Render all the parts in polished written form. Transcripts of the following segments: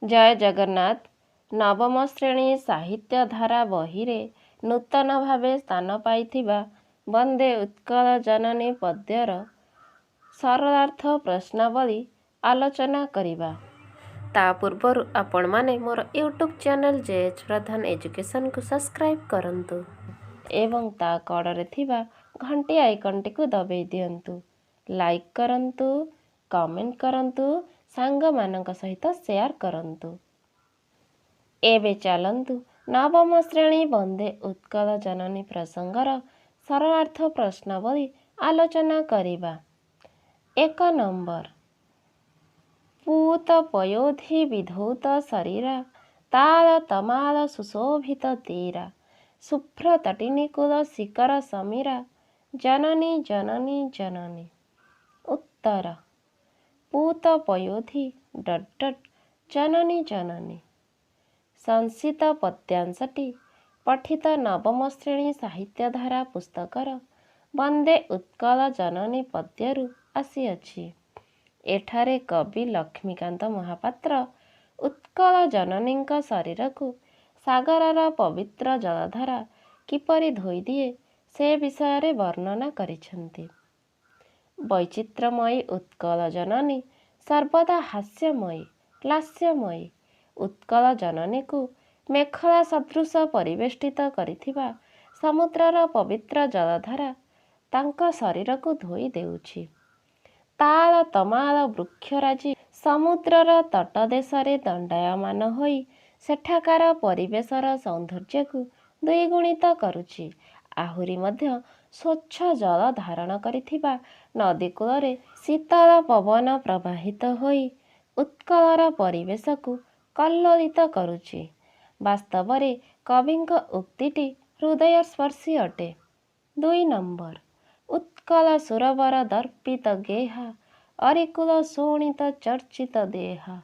ଜୟ ଜଗନ୍ନାଥ। ନବମ ଶ୍ରେଣୀ ସାହିତ୍ୟ ଧାରା ବହିରେ ନୂତନ ଭାବେ ସ୍ଥାନ ପାଇଥିବା ବନ୍ଦେ ଉତ୍କଳ ଜନନୀ ପଦ୍ୟର ସରଳାର୍ଥ ପ୍ରଶ୍ନାବଳୀ ଆଲୋଚନା କରିବା। ତା ପୂର୍ବରୁ ଆପଣମାନେ ମୋର ୟୁଟ୍ୟୁବ୍ ଚ୍ୟାନେଲ୍ ଜେ ଏଚ୍ ପ୍ରଧାନ ଏଜୁକେସନ୍କୁ ସବସ୍କ୍ରାଇବ୍ କରନ୍ତୁ ଏବଂ ତା କଡ଼ରେ ଥିବା ଘଣ୍ଟି ଆଇକନ୍ଟିକୁ ଦବେଇ ଦିଅନ୍ତୁ। ଲାଇକ୍ କରନ୍ତୁ, କମେଣ୍ଟ କରନ୍ତୁ, ସାଙ୍ଗମାନଙ୍କ ସହିତ ସେୟାର କରନ୍ତୁ। ଏବେ ଚାଲନ୍ତୁ ନବମ ଶ୍ରେଣୀ ବନ୍ଦେ ଉତ୍କଳ ଜନନୀ ପ୍ରସଙ୍ଗର ସରଳାର୍ଥ ପ୍ରଶ୍ନାବଳୀ ଆଲୋଚନା କରିବା। 1 ନମ୍ବର, ପୂତ ପୟୋଧି ବିଧୌତ ଶରୀରା, ତାଳ ତମାଳ ସୁଶୋଭିତ ତୀରା, ଶୁଭ୍ର ତଟିନୀକୂଳ ଶିଖର ସମୀରା, ଜନନୀ ଜନନୀ ଜନନୀ। ଉତ୍ତର, ପୂତ ପୟୋଧି ଡଟ୍ ଡଟ୍ ଜନନୀ ଜନନୀ। ଶଂସିତ ପଦ୍ୟାଂଶଟି ପଠିତ ନବମ ଶ୍ରେଣୀ ସାହିତ୍ୟଧାରା ପୁସ୍ତକର ବନ୍ଦେ ଉତ୍କଳ ଜନନୀ ପଦ୍ୟରୁ ଆସିଅଛି। ଏଠାରେ କବି ଲକ୍ଷ୍ମୀକାନ୍ତ ମହାପାତ୍ର ଉତ୍କଳ ଜନନୀଙ୍କ ଶରୀରକୁ ସାଗରର ପବିତ୍ର ଜଳଧାରା କିପରି ଧୋଇଦିଏ, ସେ ବିଷୟରେ ବର୍ଣ୍ଣନା କରିଛନ୍ତି। ବୈଚିତ୍ର୍ୟମୟୀ ଉତ୍କଳ ଜନନୀ ସର୍ବଦା ହାସ୍ୟମୟୀ, ଲାସ୍ୟମୟୀ। ଉତ୍କଳ ଜନନୀକୁ ମେଖଳା ସଦୃଶ ପରିବେଷ୍ଟିତ କରିଥିବା ସମୁଦ୍ରର ପବିତ୍ର ଜଳଧାରା ତାଙ୍କ ଶରୀରକୁ ଧୋଇ ଦେଉଛି। ତାଳ ତମାଳ ବୃକ୍ଷରାଜି ସମୁଦ୍ରର ତଟଦେଶରେ ଦଣ୍ଡାୟମାନ ହୋଇ ସେଠାକାର ପରିବେଶର ସୌନ୍ଦର୍ଯ୍ୟକୁ ଦ୍ୱିଗୁଣିତ କରୁଛି। ଆହୁରି ମଧ୍ୟ ସ୍ୱଚ୍ଛ ଜଳ ଧାରଣ କରିଥିବା ନଦୀକୂଳରେ ଶୀତଳ ପବନ ପ୍ରବାହିତ ହୋଇ ଉତ୍କଳର ପରିବେଶକୁ କଲ୍ଲୋଳିତ କରୁଛି। ବାସ୍ତବରେ କବିଙ୍କ ଉକ୍ତିଟି ହୃଦୟସ୍ପର୍ଶୀ ଅଟେ। 2 ନମ୍ବର, ଉତ୍କଳ ସୁରବର ଦର୍ପିତ ଗେହା, ଅରିକୁଳ ଶୋଣିତ ଚର୍ଚ୍ଚିତ ଦେହା,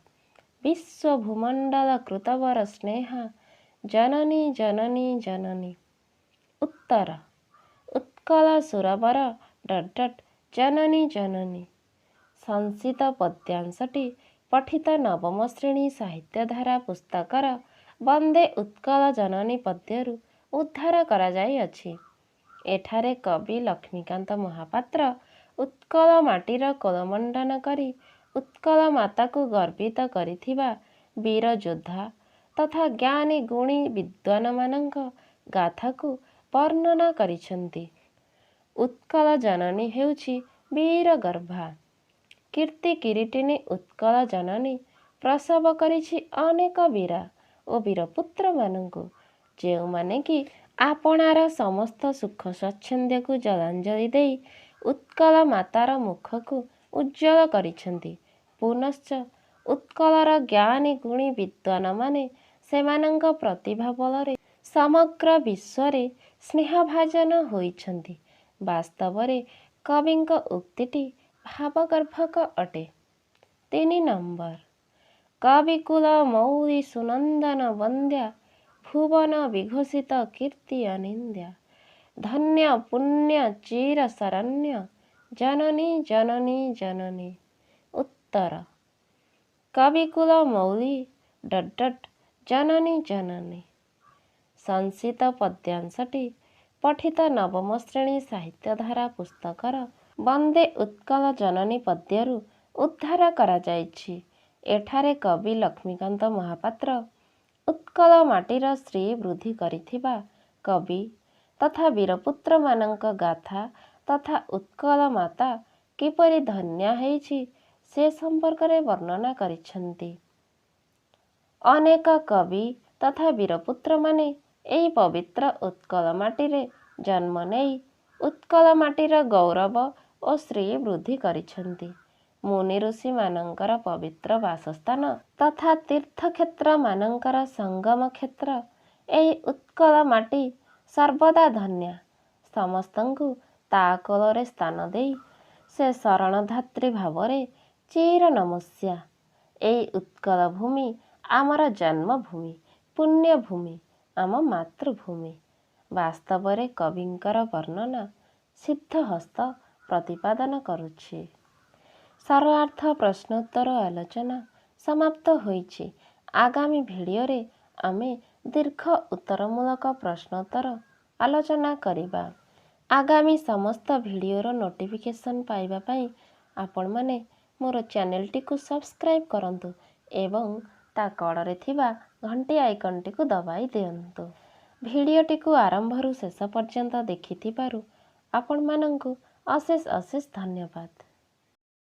ବିଶ୍ୱ ଭୂମଣ୍ଡଳ କୃତବର ସ୍ନେହା, ଜନନୀ ଜନନୀ ଜନନୀ। ଉତ୍ତର, ଉତ୍କଳ ସୁରବର ଡଟ୍ ଡଟ୍ ଜନନୀ ଜନନୀ। ଶଂସିତ ପଦ୍ୟାଂଶଟି ପଠିତ ନବମ ଶ୍ରେଣୀ ସାହିତ୍ୟଧାରା ପୁସ୍ତକର ବନ୍ଦେ ଉତ୍କଳ ଜନନୀ ପଦ୍ୟରୁ ଉଦ୍ଧାର କରାଯାଇଅଛି। ଏଠାରେ କବି ଲକ୍ଷ୍ମୀକାନ୍ତ ମହାପାତ୍ର ଉତ୍କଳ ମାଟିର କୋଳମଣ୍ଡନ କରି ଉତ୍କଳ ମାତାକୁ ଗର୍ବିତ କରିଥିବା ବୀର ଯୋଦ୍ଧା ତଥା ଜ୍ଞାନୀ ଗୁଣୀ ବିଦ୍ୱାନମାନଙ୍କ ଗାଥାକୁ ବର୍ଣ୍ଣନା କରିଛନ୍ତି। ଉତ୍କଳ ଜନନୀ ହେଉଛି ବୀରଗର୍ଭା। କୀର୍ତ୍ତି କିରୀଟିନୀ ଉତ୍କଳ ଜନନୀ ପ୍ରସବ କରିଛି ଅନେକ ବୀରା ଓ ବୀରପୁତ୍ରମାନଙ୍କୁ, ଯେଉଁମାନେ କି ଆପଣାର ସମସ୍ତ ସୁଖ ସ୍ୱାଚ୍ଛନ୍ଦ୍ୟକୁ ଜଳାଞ୍ଜଳି ଦେଇ ଉତ୍କଳ ମାତାର ମୁଖକୁ ଉଜ୍ଜ୍ୱଳ କରିଛନ୍ତି। ପୁନଶ୍ଚ ଉତ୍କଳର ଜ୍ଞାନୀ ଗୁଣୀ ବିଦ୍ୱାନମାନେ ସେମାନଙ୍କ ପ୍ରତିଭା ବଳରେ ସମଗ୍ର ବିଶ୍ୱରେ ସ୍ନେହଭାଜନ ହୋଇଛନ୍ତି। ବାସ୍ତବରେ କବିଙ୍କ ଉକ୍ତିଟି ଭାବଗର୍ଭକ ଅଟେ। 3 ନମ୍ବର, କବିକୁଳ ମୌଳି ସୁନନ୍ଦନ ବନ୍ଦ୍ୟା, ଭୁବନ ବିଘୋଷିତ କୀର୍ତ୍ତି ଅନିନ୍ଦ୍ୟା, ଧନ୍ୟ ପୁଣ୍ୟ ଚିର ଶରଣ୍ୟ, ଜନନୀ ଜନନୀ ଜନନୀ। ଉତ୍ତର, କବିକୁଳ ମୌଳି ଡଟ୍ ଡଟ୍ ଜନନୀ ଜନନୀ। ଶଂସିତ ପଦ୍ୟାଂଶଟି ପଠିତ ନବମ ଶ୍ରେଣୀ ସାହିତ୍ୟଧାରା ପୁସ୍ତକର ବନ୍ଦେ ଉତ୍କଳ ଜନନୀ ପଦ୍ୟରୁ ଉଦ୍ଧାର କରାଯାଇଛି। ଏଠାରେ କବି ଲକ୍ଷ୍ମୀକାନ୍ତ ମହାପାତ୍ର ଉତ୍କଳ ମାଟିର ଶ୍ରୀ ବୃଦ୍ଧି କରିଥିବା କବି ତଥା ବୀରପୁତ୍ରମାନଙ୍କ ଗାଥା ତଥା ଉତ୍କଳ ମାତା କିପରି ଧନ୍ୟା ହେଇଛି, ସେ ସମ୍ପର୍କରେ ବର୍ଣ୍ଣନା କରିଛନ୍ତି। ଅନେକ କବି ତଥା ବୀରପୁତ୍ରମାନେ ଏହି ପବିତ୍ର ଉତ୍କଳ ମାଟିରେ ଜନ୍ମ ନେଇ ଉତ୍କଳ ମାଟିର ଗୌରବ ଓ ଶ୍ରୀ ବୃଦ୍ଧି କରିଛନ୍ତି। ମୁନି ଋଷିମାନଙ୍କର ପବିତ୍ର ବାସସ୍ଥାନ ତଥା ତୀର୍ଥକ୍ଷେତ୍ରମାନଙ୍କର ସଙ୍ଗମ କ୍ଷେତ୍ର ଏହି ଉତ୍କଳ ମାଟି ସର୍ବଦା ଧନ୍ୟା। ସମସ୍ତଙ୍କୁ ତା କୋଳରେ ସ୍ଥାନ ଦେଇ ସେ ଶରଣଧାତ୍ରୀ ଭାବରେ ଚିର ନମସ୍ୟା। ଏହି ଉତ୍କଳ ଭୂମି ଆମର ଜନ୍ମଭୂମି, ପୁଣ୍ୟଭୂମି, ଆମ ମାତୃଭୂମି। ବାସ୍ତବରେ କବିଙ୍କର ବର୍ଣ୍ଣନା ସିଦ୍ଧହସ୍ତ ପ୍ରତିପାଦନ କରୁଛି। ସରଳାର୍ଥ ପ୍ରଶ୍ନୋତ୍ତର ଆଲୋଚନା ସମାପ୍ତ ହୋଇଛି। ଆଗାମୀ ଭିଡ଼ିଓରେ ଆମେ ଦୀର୍ଘ ଉତ୍ତରମୂଳକ ପ୍ରଶ୍ନୋତ୍ତର ଆଲୋଚନା କରିବା। ଆଗାମୀ ସମସ୍ତ ଭିଡ଼ିଓର ନୋଟିଫିକେସନ୍ ପାଇବା ପାଇଁ ଆପଣମାନେ ମୋର ଚ୍ୟାନେଲଟିକୁ ସବସ୍କ୍ରାଇବ୍ କରନ୍ତୁ ଏବଂ ତା କଡ଼ରେ ଥିବା ଘଣ୍ଟି ଆଇକନ୍ଟିକୁ ଦବାଇ ଦିଅନ୍ତୁ। ଭିଡ଼ିଓଟିକୁ ଆରମ୍ଭରୁ ଶେଷ ପର୍ଯ୍ୟନ୍ତ ଦେଖିଥିବାରୁ ଆପଣମାନଙ୍କୁ ଅଶେଷ ଅଶେଷ ଧନ୍ୟବାଦ।